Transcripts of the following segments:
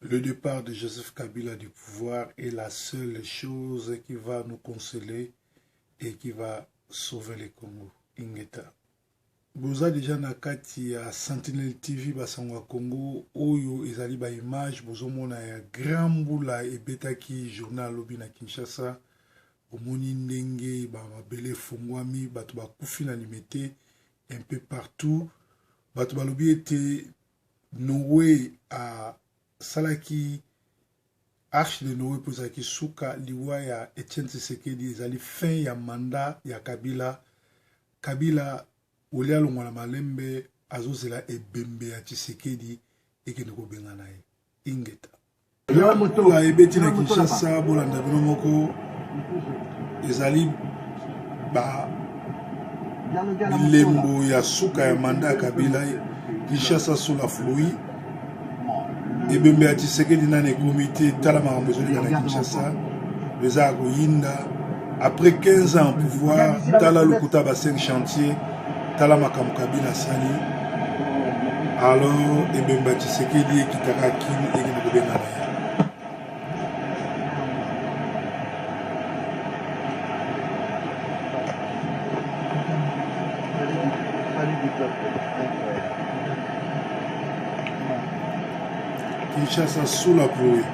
Le départ de Joseph Kabila du pouvoir est la seule chose qui va nous consoler et qui va sauver le Congo. Ingeta. Boza deja na kati ya Sentinelle TV basango ya Congo oyo ezali ba image bozomona ya grand mbula ebetaki journal lobi na Kinshasa. Omoni ndenge ba mabele efungwami, bato bakufi na limete un peu partout. Bato balobi ete Noe asalaki Arche de Noe mpo ezalaki suka liwa ya Etienne Tshisekedi ezali fin ya mandat ya Kabila. Kabila olie alongwa na malembe azozela ebembe ya Tshisekedi ekende kobengana ye. Ingeta. Mbula ebeti na Kinshasa, bolanda bino moko, ezali ba bilembo ya suka ya mandat ya Kabila. Kinshasa sous la pluie, ebembe ya Tshisekedi nani ekomi te. Tala makambo ezoleka na Kinshasa, eza ya koyinda. Après 15 ans en pouvoir, tala lokuta ba 5 chantiers, tala makambo Kabila asali. Alors ebembe ya Tshisekedi ekitaka Kin ekende kobengana ye. Kinshasa sous la pluie.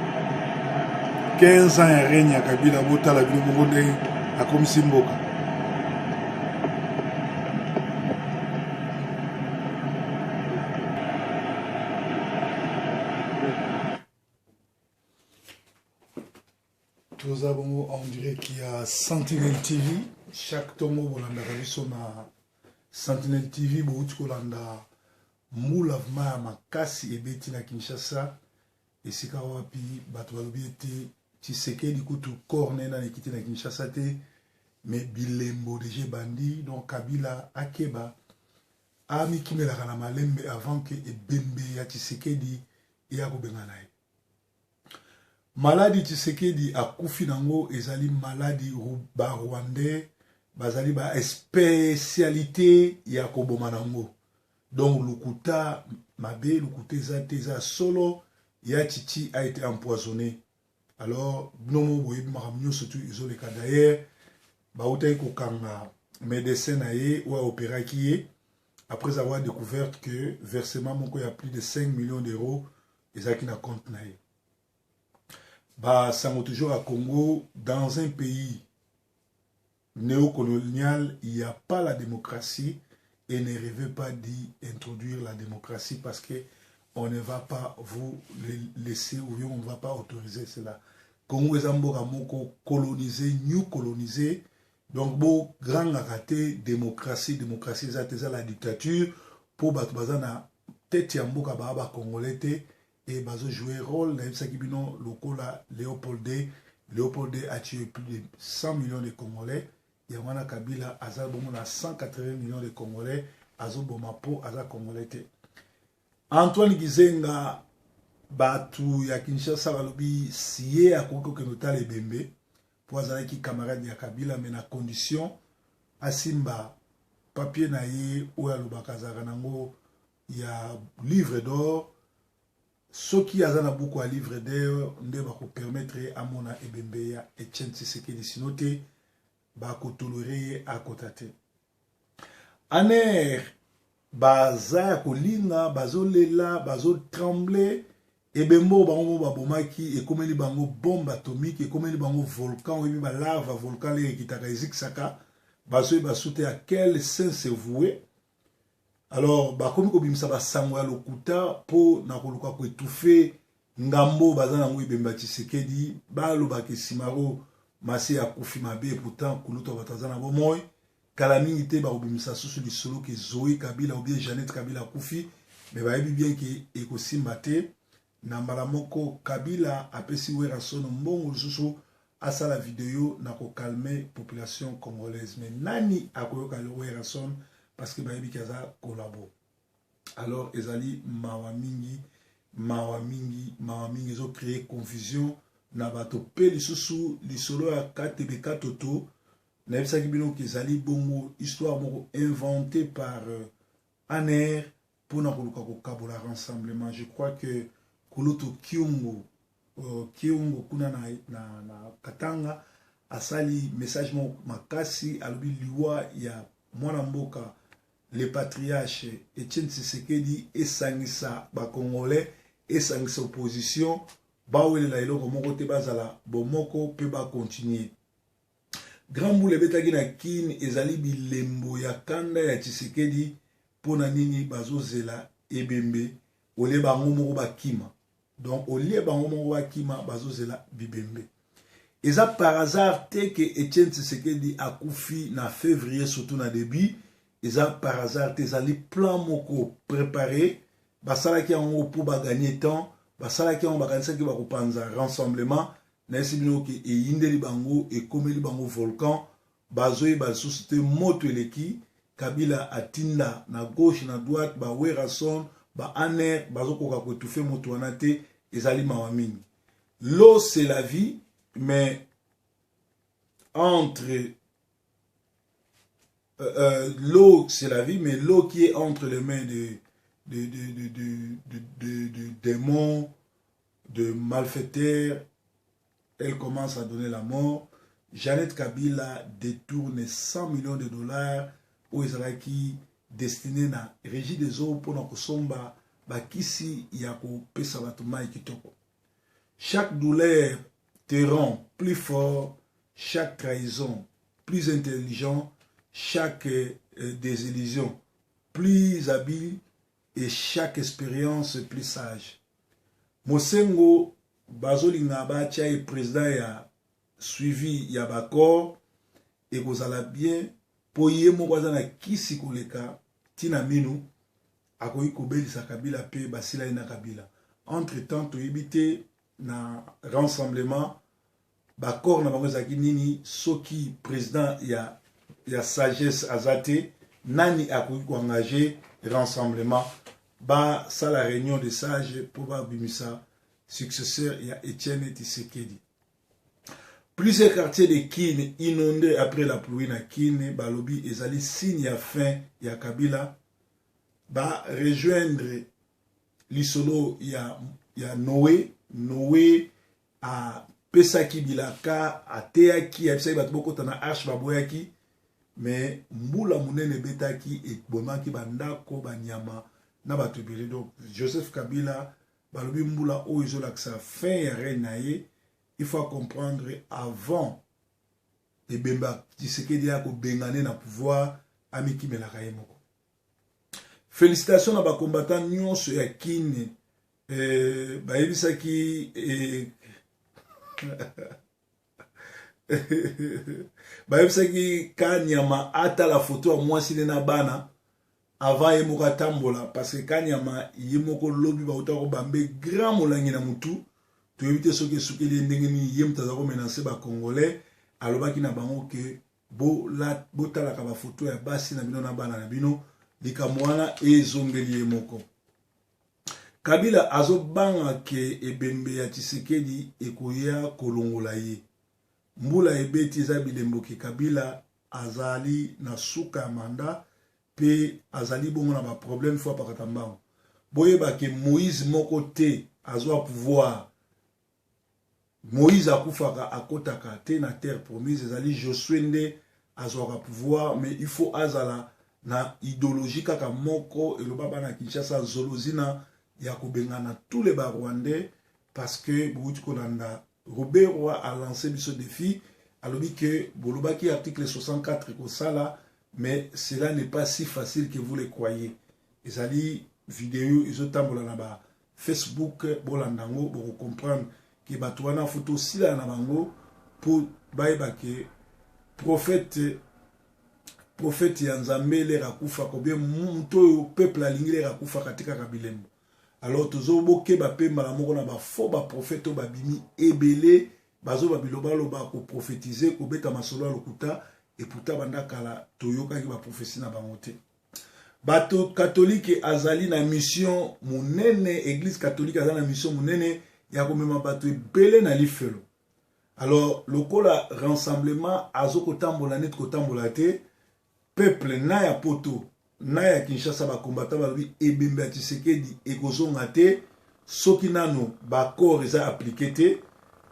15 ans ya règne ya Kabila, botala bino moko ndenge akomisi mboka. Toza bongo en direct ya Sentinelle TV. Chaque tongo bolandaka biso na Sentinelle TV. Bouti kolanda mbula vraiment ya makasi ebeti na Kinshasa, esika wapi bato balobi ete Tshisekedi kutu corps na ye nani ekiti na Kinshasa te, mais bilembo deja ebandi. Donc Kabila akeba, amikimelaka na malembe avant que ebembe ya Tshisekedi eya kobengana ye. Maladi Tshisekedi akufi nango ezali maladi ba Rwandais bazali ba spécialité ya koboma nango. Donc lokuta mabe, lokuta eza te, eza solo ya Tshitshi a été empoisonné. Alors bino moko boyebi makambo nyonso tu ezoleka. D'ailleurs bautaki kokanga médecin na ye oyo aopéraki ye après avoir découvert que versement moko ya plus de 5 millions d'euros ezalaki na compte na ye. Basango toujours à Congo, dans un pays néocolonial, il n'y a pas la démocratie et ne rêvez pas d'y introduire la démocratie parce que on ne va pas vous laisser ou on ne va pas autoriser cela. Congo eza mboka moko colonisé, new colonisé, donc bo grangaka te démocratie, démocratie eza te, eza la dictature po bato baza na tête ya mboka ba ba congolais te et bazo jouer rôle. Nayebisaki bino lokola Léopold II, Léopold II a tué plus de 100 millions de Congolais. Yango wana Kabila aza bongo na 180 millions de Congolais azoboma po aza Congolais te. Antoine Gizenga, bato ya Kinshasa balobi si ye akoki kokende kotala ebembe po azalaki camarade ya Kabila, mais na condition asimba papier na ye oyo alobaka azalaka nango ya livre d'or. Soki aza na buku ya livre d'or nde bakopermettre ye amona ebembe ya Etienne Tshisekedi, sino te bakotolere ye akota te. Aner baza ya kolinga, bazolela, bazotremble. Ebembe oyo bango mo babomaki ekomeli bango bombe atomique, ekomeli bango volcan. Oyebi balave ya volcan lere ekitaka ezikisaka, bazoyeba su te ya quel saint se voue. Alors bakomi kobimisa basango ya lokuta mpo na koluka koetufe ngambo baza nango ebembe ya Tshisekedi. Balobaka Simaro Mase akufi mabe, pourtant kulutu ya bato aza na bomoi. Kala mingi te bakobimisa susu lisolo ke Zoe Kabila ou bien Jeannette Kabila akufi, mais bayebi bien ke ekosimba te. Na mbala moko Kabila apesi Werrason mbongo lisusu asala video na kokalme population congolaise, mais nani akoyoka Werrason parce que bayebi ke aza collabo. Alors ezali mawa mingi, mawa mingi, mawa mingi, ezo créer confusion na bato. Pe lisusu lisolo ya Katebe Katoto, nayebisaki bino ke ezali bongo histoire moko inventée par Aner mpona koluka kokabola rassemblement. Je crois que Kulutu Kyungu, Kyungu kuna na Katanga asali message moko makasi, alobi liwa ya mwana mboka le patriarche Etienne Tshisekedi esangisa ba Congolais, esangisa opposition, bawelela eloko moko te, bazala bomoko pe ba continuer. Grand Mbula ebetaki na Kin ezali bilembo ya kanda ya Tshisekedi pona nini bazozela ebembe olie bango moko bakima. Donc olie bango moko bakima bazozela bibembe. Eza par hasard te que Etienne Tshisekedi akufi na février surtout na début, eza par hasard te, ezali plan moko préparé, basalaki yango po ba gagner temps, basalaki yango bakanisaki bakopanza rassemblement. Nayesi bino ke eyindeli bango, ekomeli bango volcan, bazoyeba lisusu te moto eleki. Kabila atinda na gauche na droite ba Werrason ba Aner bazokoka koétouffer moto wana te, ezali mawa mingi. L'eau c'est la vie, mais entre l'eau c'est la vie, mais l'eau qui est entre les mains de démons, de malfaiteurs, elle commence à donner la mort. Jeannette Kabila détourne 100 millions de dollars oyo ezalaki destiné na Régie des eaux mpona kosomba bakisi ya kopesa bato mai kitoko. Chaque douleur te rend plus fort, chaque trahison plus intelligent, chaque désillusion plus habile et chaque expérience plus sage. Mosengo bazolinga batia ye président ya suivi ya baccord, ekozala bien po ye moko aza na kisi koleka ntina minu, akoki kobelisa Kabila pe basila ye na Kabila. Entre temps toyebi te na rassemblement baccord na bango ezalaki nini. Soki président ya sagesse aza te, nani akoki koengager rassemblement, basala réunion de sage mpo babimisa successeur ya Etienne Tshisekedi. Plusieurs quartiers de Kin inondés après la pluie na Kin, balobi ezali signe ya fin ya Kabila. Ba rejoindre lisolo ya Noé. Noé apesaki bilaka, ateyaki, ayebisaki bato bokota na arche, baboyaki, mais mbula monene ebetaki, ebomaki bandako, banyama na bato ebele. Donc Joseph Kabila, balobi mbula oyo ezolakisa fin ya règne na ye. Il faut comprendre avant ebemba Tshisekedi ya kobengane na pouvoir, amikimelaka ye moko. Félicitations na bacombattant nyonso ya Kin. Bayebisaki bayebisaki Kanyama atala foto ya mwasi ne na bana avant ye moko atambola, parce que Kanyama ye moko lobi bauta kobambe grand molangi na mutu, toyebi te soki esukeli ye ndenge nini. Ye moto aza komenacer bacongolais, alobaki na bango ke botalaka bafoto ya basi na bino na bana na bino. Likambo wana ezongeli ye moko. Kabila azobanga ke ebembe ya Tshisekedi ekoya kolongola ye. Mbula ebeti eza bilembo ke Kabila azali na suka ya mandat pe azali bongo na baproblème, fo apakata mbango. Boyeba ke Moïse moko te azwa pouvoir. Moïse akufaka, akotaka te na terre promise. Ezali Josué nde azwaka pouvoir, mais il faut azala na idéologie kaka moko eloba bana Kinshasa zolozina ya kobengana tous les Barwandais, parce que bouti kolanda Robert a lancé biso défi, alobi ke bolobaki article 64 kosala, mais cela n'est pas si facile que vous le croyez. Ezali vidéo ezotambola na ba Facebook, bolanda yango, bokocomprendre ke bato wana fo tosila na bango mpo bayeba ke prophète ya Nzambe lere akufaka, obie moto oyo peuple alingi lere akufaka atikaka bilembo. Alors tozobokeba mpe mbala moko na bafaux baprophète oyo babimi ebele, bazoba bilobaloba, koprophétiser, kobeta masolo ya lokuta. Eputa banda kala toyokaki baprophétie na bango te. Bato catholique azali na mission monene, église catholique aza na mission monene ya komema bato ebele na lifelo. Alors lokola rassemblement azokotambola neti kotambola te, peuple na ya poto na ya Kinshasa, bakombata balobi ebembe ya Tshisekedi ekozonga te. Soki nanu ba accord eza appliquer te,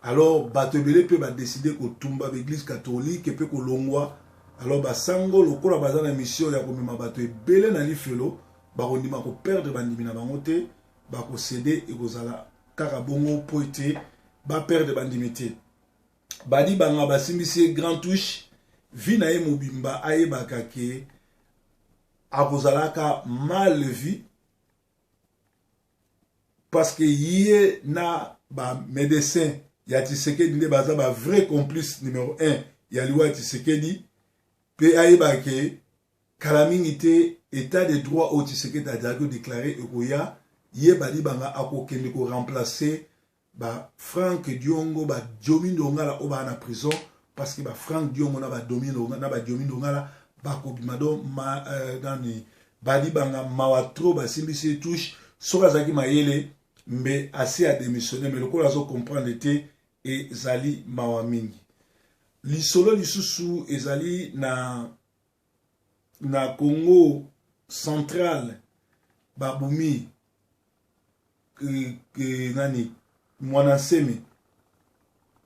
alors bato ebele mpe ba decider kotumba ba eglise catholique mpe kolongwa. Alors basango lokola baza na mission ya komema bato ebele na lifelo, bakondima ko perdre bandimi na bango te, bako ceder, ekozala kaka bongo mpo ete ba perdre bandimi te. Badibanga basimbisi ye grand touche, vie na ye mobimba ayebaka ke akozalaka mal vie parce que ye na ba médecin ya Tshisekedi nde baza ba vrai complice numéro 1 ya liwa ya Tshisekedi, mpe ayeba ke kala mingi te état de droit oyo Tshisekedi azalaki kodeklare ekoya, ye Badibanga akokende koremplacer ba Frank Diongo, ba Diomi Ndongala oyo baa na prison, parce que ba Frank Diongo na ba Domi na ba Diomi Ndongala bakobima. Donc ma, nani Badibanga mawa trop, basimbisi ye touche. Soki azalaki mayele mbe asi adémissionné, mais lokola azocomprendre te, ezali mawa mingi. Lisolo lisusu ezali na Congo Central, babumi nani Mwana Nsemi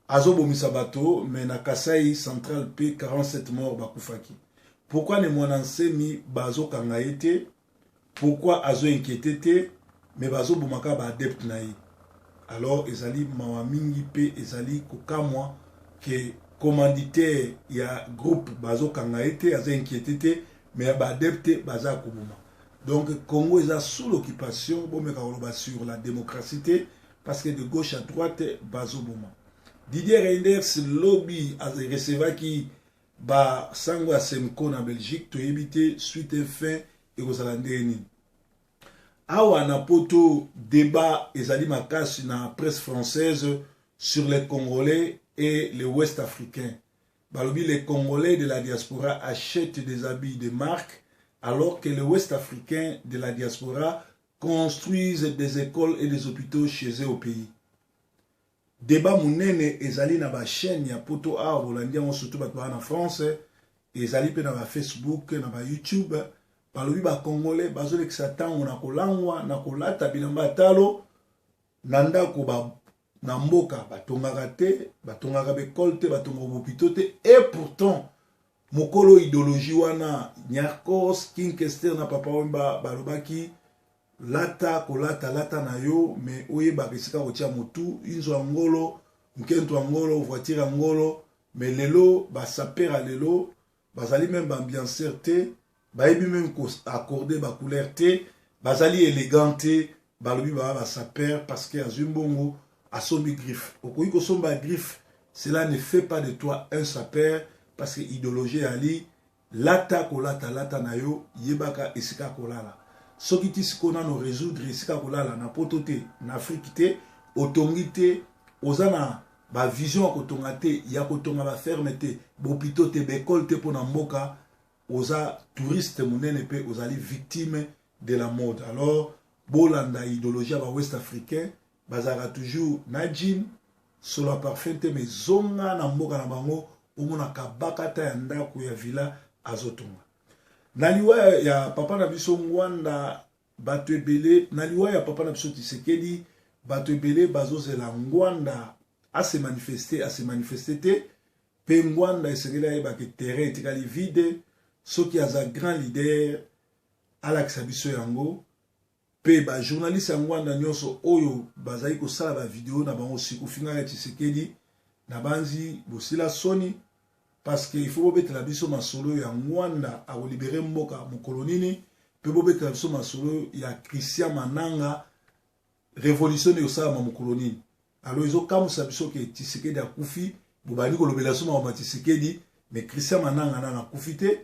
azobomisa bato, mais na Kasai Central mpe 47 mort bakufaki. Pourquoi ne Mwana Nsemi bazokanga ye te? Pourquoi azoinquiéter te, mais bazobomaka baadepte na ye? Alors ezali mawa mingi mpe ezali kokamwa ke commanditaire ya groupe bazokanga ye te, aza inquiété te, mais baadepte baza koboma. Donc Congo eza sous l'occupation. Bomeka koloba sur la démocratie te, parce que de gauche à droite bazoboma. Didier Reynders lobi recevaki basango ya Semco na Belgique. Toyebi te suite et fin ekozala ndenge nini. Awa na Poto, débat ezali makasi na presse française sur les Congolais et les Ouest africains. Balobi les Congolais de la diaspora achètent des habits de marque alors que les Ouest africains de la diaspora construisent des écoles et des hôpitaux chez eux au pays. Débat monene ezali na bachaîne ya Poto awa, bolandi yango, surtout bato baa na France, ezali mpe na baFacebook, na baYouTube. Balobi bacongolais bazolekisa ntango na kolangwa, na kolata bilamba ya talo na ndako ba, na mboka batongaka te, batongaka baekole te, batongaka bahôpitaux te. Et pourtant mokolo idéologie wana, Niarcos, King Kester na Papa Wemba balobaki: lata kolata, lata na yo, mais oyebaka esika kotia motu, inzo ya ngolo, nkento ya ngolo, voiture ya ngolo. Mais lelo basapeurs ya lelo bazali même baambianceur te, bayebi même koaccorder bacouleur te, bazali élégant te. Balobi baba basapeurs parce que azwi mbongo, asombi griffe. Okoki kosomba griffe, cela ne fait pas de toi un sapeur, parce que idéologie eyali lata kolata, lata na yo, yebaka esika kolala. Soki ti sikoyo nano résoudre esika kolala na Poto te, na Afrique te, otongi te, oza na bavision ya kotonga te, ya kotonga baferme te, bahôpitaux te, baekole te mpo na mboka, oza touriste monene mpe ozali victime de la mode. Alors bolanda idéologie ya bawest africain, bazalaka toujours na jean, solo ya parfum te, mais zonga na mboka na bango, omonaka bakata ya ndako ya villa azotonga. Na liwa ya papa na biso Ngwanda, bato ebele, na liwa ya papa na biso Tshisekedi, bato ebele bazozela Ngwanda ase manifeste, ase manifeste te. Mpe Ngwanda esengeli ayebaka terrain etikali vide. Soki aza grand leader, alakisa biso yango. Mpe bajournaliste ya Ngwanda nyonso oyo bazali kosala bavideo na bango sikofingaka Tshisekedi, na banzi bosila soni, parce que il faut bobetela biso masolo ya Ngwanda akolibérer mboka mokolo nini, mpe bobetela biso masolo ya Christian Mananga, révolution nde ekosalama mokolo nini. Alors ezokamwisa biso ke Tshisekedi akufi, bobandi kolobela so makambo ya Tshisekedi, mais Christian Mananga nana akufi te,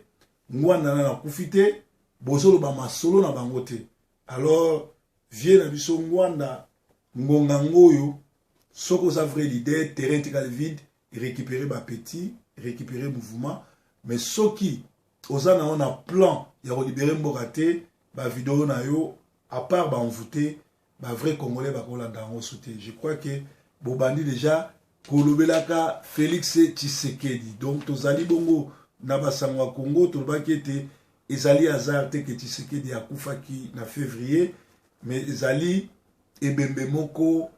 Ngwanda nana akufi te, bozoloba masolo na bango te. Alors vieux na biso Ngwanda, ngonga ngoyo, soki oza vrai leader, terrain etikali vide, récupérer bapetit, récupérer mouvement. Mais soki oza na yo na plan ya kolibérer mboka te, bavideo na yo, à part baenvoûté, bavrai Congolais bakolanda yango su te. Je crois que bobandi déjà kolobelaka Félix Tshisekedi. Donc tozali bongo na basango ya Congo. Tolobaki ete ezali hasard te ke Tshisekedi akufaki na février, mais ezali Ebembe moko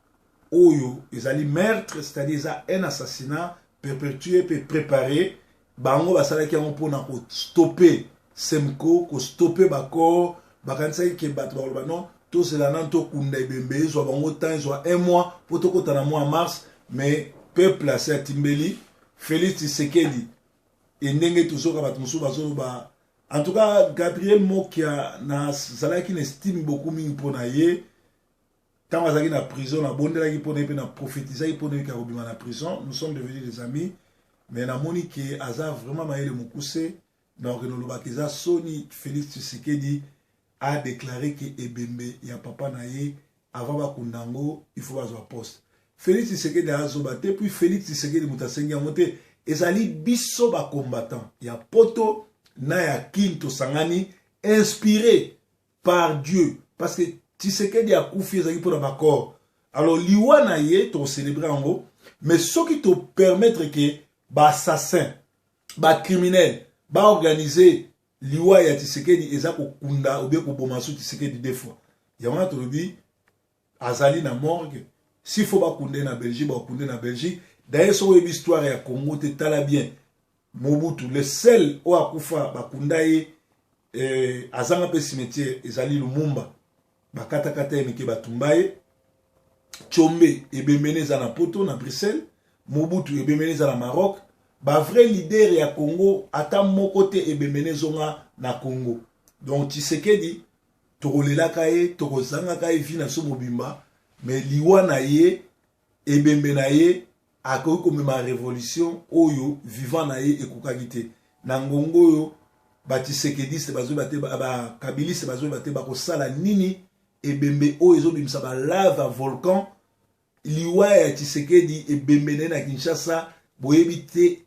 oyo ezali meurtre, c'est-à-dire eza un assassinat perpétué mpe préparé. Bango basalaki yango mpona kostope semco, kostope bacorps. Bakanisaki ke bato bakoloba non, tozela nanu tokunda ebembe, ezwa bango temps, ezwa un mois mpo tokɔta na mois mars. Mais peuple asi atimbeli Félix Tshisekedi. E ndenge tozoka bato mosusu bazoloba, en tout cas Gabriel Mokia, nazalaki na estime beaucoup mingi mpo na ye. Ntango azalaki na prison, nabondelaki mpo na ye mpe na prophétisaki mpo na ye kobima na prison. Nous sommes devenus des amis, mais namoni ke aza vraiment mayele mokuse. Nakokende olobaka eza soni. Félix Tshisekedi a déclaré ke ebembe ya papa na ye, avant bakunda yango, il faut bazwa poste. Félix Tshisekedi azoba te. Puis Félix Tshisekedi moto asengi yango te, ezali biso bacombattant ya poto na ya Kine tosangani, inspiré par Dieu, parce que Tshisekedi akufi ezalaki mpona bacorps. Alors liwa na ye, tokocélébrer yango, mais soki topermettre ke baassassin, bacriminel baorganize liwa ya Tshisekedi, eza kokunda obie koboma so Tshisekedi deux fois. Yango wana tolobi azali na morgue. S'il faut bakunde na Belgique, bakunde na Belgique. D'ailleurs, soki oyebi histoire ya Congo te, tala bien Mobutu, le seul oyo akufa bakunda ye, azanga mpe cimetière, ezali Lumumba. Bakatakata ye mike, batumba ye. Tshombe, ebembene eza na Poto, na Bruxelles. Mobutu, ebembene eza na Maroc. Bavrai leader ya Congo, ata moko te ebembene ezonga na Congo. Donc Tshisekedi, tokolelaka ye, tokozangaka ye vie na biso mobimba, mais liwa na ye, ebembe na ye akoki komema révolution oyo vivant na ye ekokaki te. Na ngongo oyo, batshisekediste bazoyeba te, bakabiliste bazoyeba te bakosala nini. Ebembe oyo ezobimisa balave ya volcan. Liwa ya Tshisekedi, ebembe na ye na Kinshasa, boyebi te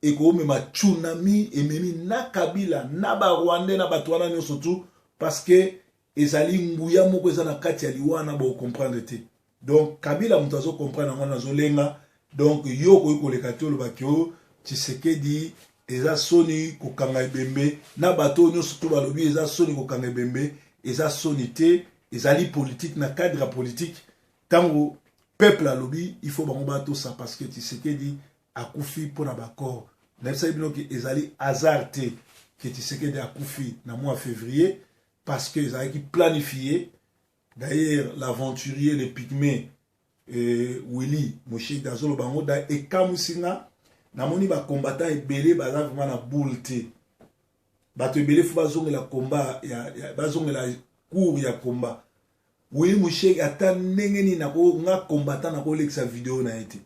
ekomema tsunami ememi na Kabila na Barwandais na bato wana nyonso tu, parce que ezali nguya moko eza na kati ya liwa wana, bocomprendre te. Donc Kabila moto azocomprendre yango wana, azolenga. Donc yo okoki koleka te, olobaki oyo Tshisekedi eza soni kokanga ebembe na bato oyo nyonso to balobi eza soni kokanga ebembe. Eza soni te, ezali politique. Na cadre ya politique, ntango peuple alobi, il faut bango batosa, parce que Tshisekedi akufi mpona bacorps. Nayebisaki bino ke ezali hasard te ke Tshisekedi akufi na mois février, parce que ezalaki planifié. D'ailleurs, l'aventurier, le pygmée, Willy Moshedi azoloba yango da ekamwisi nga. Namoni bacombattant ebele baza vraiment na boule te. Bato ebele fo bazongela combat ya bazongela cours ya combat. Willy Mushegi, ata ndenge nini nga combattant nakolekisa video na ye te,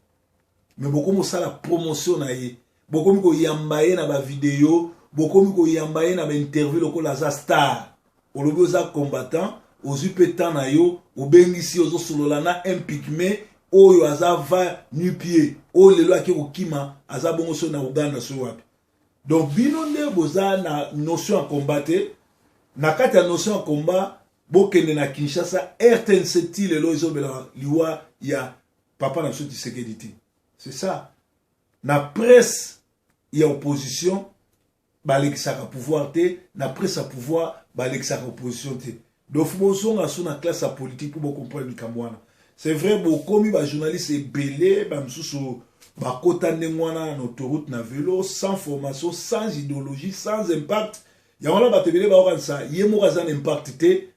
mais bokomi kosala promotion na ye, bokomi koyamba ye na bavideo, bokomi koyamba ye na bainterview lokola aza star. Olobi oza combattant, ozwi mpe temps na yo, obengisi, ozosolola na un pygmée oyo aza va nu-pieds, oyo lelo ake kokima, aza bongo so na Uganda so wapi. Donc bino nde boza na notion ya combat te. Na kati ya notion ya combat, bokende na Kinshasa, RTNC ti lelo ezobela liwa ya papa na biso Tshisekedi te. C'est ça, na presse ya opposition balekisaka pouvoir te, na presse ya pouvoir balekisaka opposition te. Donc fo bozonga so na classe ya politique mpo bocomprendre likambo wana. C'est vrai, bokomi bajournaliste ebele, bamisusu bakota ndenge wana na autoroute na vélo, sans formation, sans idéologie, sans impact. Yango wana bato ebele bakokanisa ye moko aza na impact te.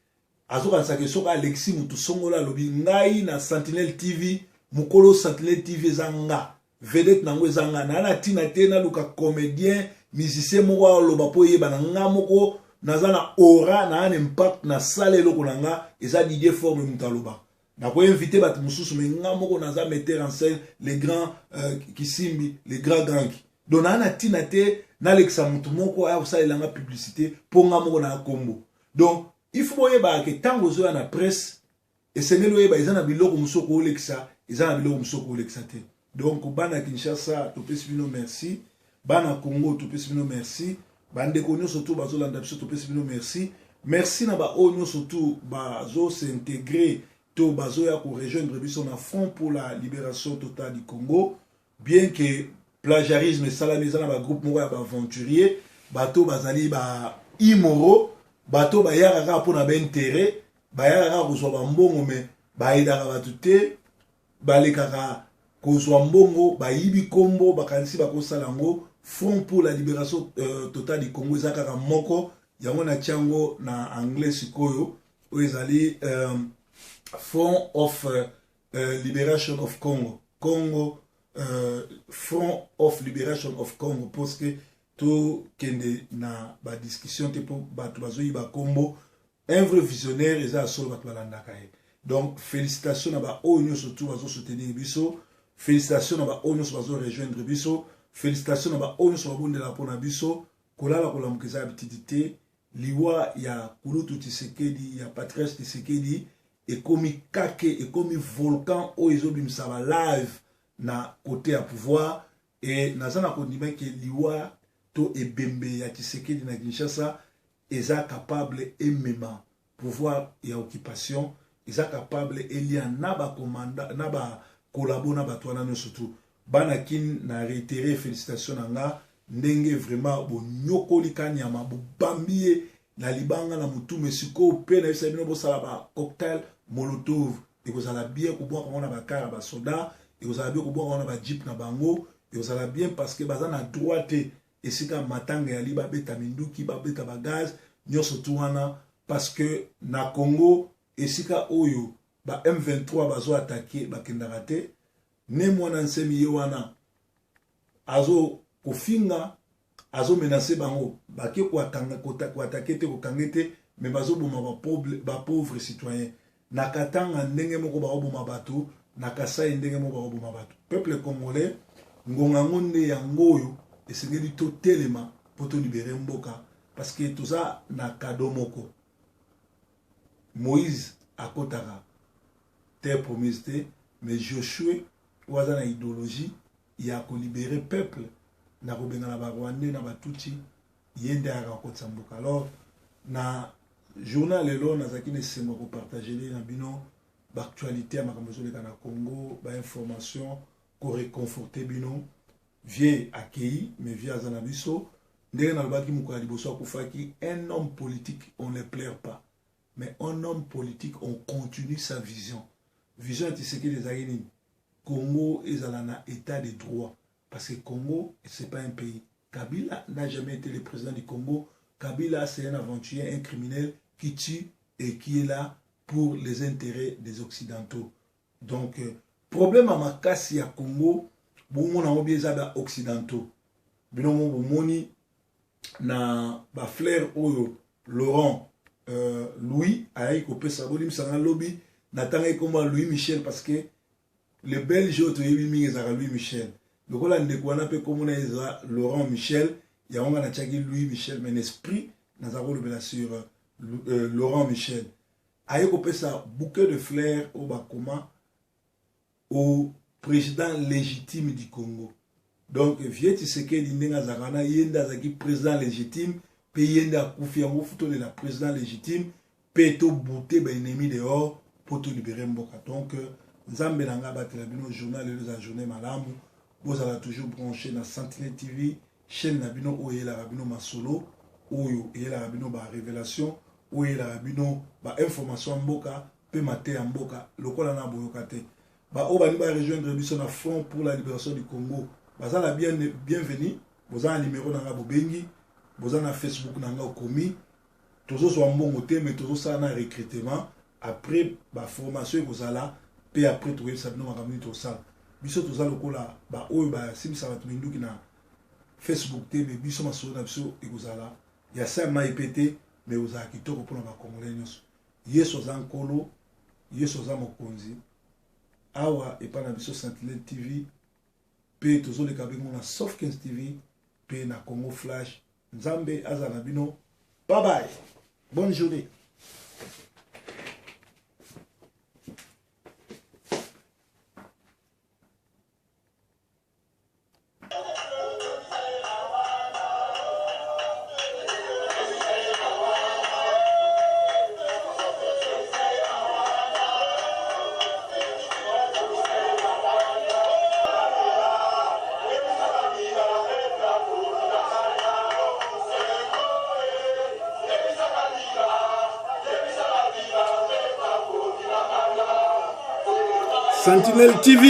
Azokanisaka soki alekisi motu songolo, alobi ngai na Sentinelle TV, mokolo Sentinelle TV eza nga, vedette nango eza nga, naa na ntina te naluka comédien, musicien moko aloba mpo eyebana. Nga moko naza na aura, naa na impact, nasala eloko na nga, eza Didier Forme moto aloba. Nakoinvite bato mosusu, mais nga moko naza metteur en scène, le grand Kisimbi, le grand ganki. Donc naa na ntina te nalekisa motu moko aya kosalelanga publicité mpo nga moko na kombo. Donc il faut boyebaka ke ntango ozoya na presse, esengeli oyeba eza na biloko mosusu okoolekisa, eza na biloko mosusu okoolekisa te. Donc bana Kinshasa, topesi bino merci. Bana Congo, topesi bino merci. Bandeko nyonso tu bazolanda biso, topesi bino merci. Merci na baoyo nyonso tu bazos'intégrer to bazoya korejoindre biso na Front pour la libération totale du Congo. Bien que plagiarisme esalami, eza na bagroupe moko ya baaventurier, bato bazali ba immoraux, bato bayaka kaka mpona baintérêt, bayaka kaka kozwa bambongo, mais Bayedaka bato te, balekaka kozwa mbongo, bayibi kombo, bakanisi bakosala yango. Front pour la libération totale du Congo eza kaka moko, yango natia yango na anglais sikoyo, oyo ezali Front of Liberation of Congo, Congo Front of Liberation of Congo, parce que tokende na badiscussion te mpo bato bazoyiba kombo. Un vrai visionnaire eza ya solo, bato balandaka ye. Donc félicitation na baoyo nyonso tu bazosoutenir biso, félicitation na baoyo nyonso bazorejoindre biso, félicitation na baoyo nyonso babondelaka mpona biso. Kolala kolamuka eza ya bitidi te. Liwa ya kulutu Tshisekedi, ya patriarche Tshisekedi, ekomi kake, ekomi volcan oyo ezobimisa balave na kote ya pouvoir. E naza na kondima ke liwa to ebembe ya Tshisekedi na Kinshasa eza capable emema pouvoir ya occupation, eza capable elia na bakomanda, na bakolabo, na bato wana nyonso tu. Bana Kin, na réitéré félicitation na nga ndenge vraiment bonyokoli kanyama, bobambi ye na libanga na motume. Sikoyo mpe nayebisa bino, bosala bacocktail molotov, ekozala bien kobwaka yango na bakar ya basoda, ekozala bien kobwaka yango na bajeep na bango, ekozala bien parce que baza na droit te. Esika matanga yali, babeta minduki, babeta bagaz nyonso tu wana, parce que na Congo, esika oyo ba M23 bazo attaquer, bakendaka te. Ne Mwana Nsemi ye wana azo kofinga, azomenacer bango, bake koattaquer te, kokange te, mais bazoboma bapauvre citoyen na Katanga ndenge moko baoboma bato na Kasai, ndenge moko baoboma bato. Peuple congolais, ngonga yango nde yango oyo esengeli totelema mpo tolibérer mboka, parce que toza na cadeau moko. Moïse akotaka terre promise te, mais Joshue oyo aza na idéologie ya kolibérer peuple na kobengana Barwandais na Batutsi, ye nde ayaka kokotisa mboka. Alors na journal lelo, nazalaki na esengo ya kopartager na bino baactualité ya makambo ezoleka na Congo, bainformation, koreconforter bino. Vieux akei, mais vieux aza na biso. Ndenge nalobaki mokolo ya liboso akufaki, un homme politique, on ne pleure pas, mais un homme politique, on continue sa vision. Vision ya Tshisekedi ezalaki nini? Congo ezala na état de droit, parce que Congo, c'est pas un pays. Kabila n'a jamais été le président du Congo. Kabila, c'est un aventurier, un criminel qui tue et qui est là pour les intérêts des Occidentaux. Donc problème ya makasi ya Congo, bomona yango bi eza baoccidentaux. Bino mo bomoni na bafleur oyo Laurent Louis ayaki kopesa. Bolimbisanga, lobi natangaki nkombo ya Louis Michel, parce que le Belge oyo toyebi mingi ezalaka Louis Michel. Lokola ndeko wana mpe nkombo na ye eza Laurent Michel, yango nga natiaki Louis Michel, mais esprit naza kolobela sur Laurent Michel. Aye kopesa bouquet de fleurs oyo bakoma "Au président légitime du Congo". Donc vieux Tshisekedi, ndenge azalaka wana, ye nde azalaki président légitime, mpe ye nde akufi. Yango futolela président légitime mpe tobute baennemi dehors mpo tolibérer mboka. Donc Nzambe na ngai abatela bino. Journal lelo eza journée malamu. Bozala toujours branché na Sentinelle TV, chaîne na bino oyo eyelaka bino masolo, oyo eyelaka bino barévélation, oyo eyelaka bino bainformation ya mboka mpe mate ya mboka lokola na boyoka te. Baoyo balingi barejoindre biso na Front pour la libération du Congo, baza na bien, bienvenu. Boza na numero na nga, bobengi, boza na Facebook na nga, okomi. Tozozwa mbongo te, mais tozosala na recrutement. Après baformation ekozala, mpe après tokoyebisa bino makambo nini tosala. Biso toza lokola baoyo basimbisa bato minduki na Facebook te, mais biso masolo na biso ekozala ya sa mai mpe te, mais ekozala kitoko mpona bacongolais nyonso. Yesu aza Nkolo, Yesu aza mokonzi. Awa epai na biso Sentinelle TV, mpe tozoleka bengo na Soft 15 TV mpe na Congo Flash. Nzambe azala na bino. Bye bye, bonne journée. Sentinelle TV.